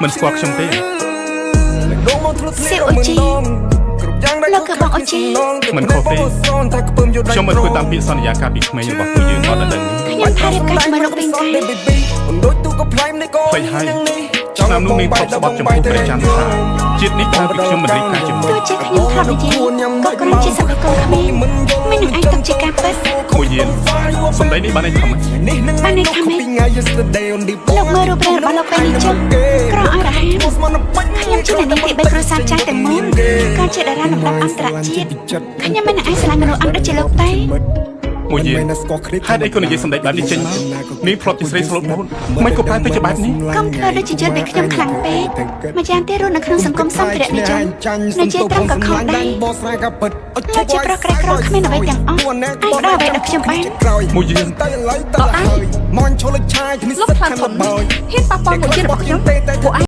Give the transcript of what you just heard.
មិនស្គាល់ខ្ញុំទេ សៀវអូជីលោកគឺបងអូជី មិនខុសទេខ្ញុំមកធ្វើតាមពាក្យសន្យាកាលពីក្មេងរបស់ពួកយើងអត់ដល់នេះ ខ្ញុំថារៀបការជាមួយលោកវិញកាយ ភ្លេចហើយឆ្នាំនោះនាងធ្លាប់ស្បត់ចំពោះព្រះច័ន្ទថាជាតិនេះក្រៅពីខ្ញុំមិនរៀបការជាមួយ ទោះជាខ្ញុំធ្លាប់និយាយក៏គ្រាន់ជាសម្រាប់កូនក្មេងមិននឹងអាចទុកជាការពិត មួយយានសម្ដីនេះបានន័យថាម៉េច បានន័យថាម៉េចលោកមើលរូបរាងរបស់លោកពេលនេះចុះក្រអរហាមខ្ញុំជាអ្នកនាងទី3គ្រួសារចាស់ទាំងមូលក៏ជាតារាលំដាប់អន្តរជាតិខ្ញុំមិនអាចស្រឡាញ់មនុស្សអន់ដូចជាលោកទេ មួយយានហេតុអីក៏និយាយសម្ដីបែបនេះចេញមកនាងធ្លាប់ជាស្រីស្លូតបូតមិនក៏ប្រែទៅជាបែបនេះ កុំធ្វើដូចជាយល់ពីខ្ញុំខ្លាំងពេកម្យ៉ាងទៀតរស់នៅក្នុងសង្គមសម្ភារៈនិយមនៅជាត្រឹមក៏ខុសដែរលោកជាប្រុសក្រីក្រគ្មានអ្វីទាំងអស់អាចផ្ដល់អ្វីដល់ខ្ញុំបាន មួយយាន លោកខ្លាំងធំហ៊ានប៉ះពាល់មួយជាតិរបស់ខ្ញុំពួកឯង។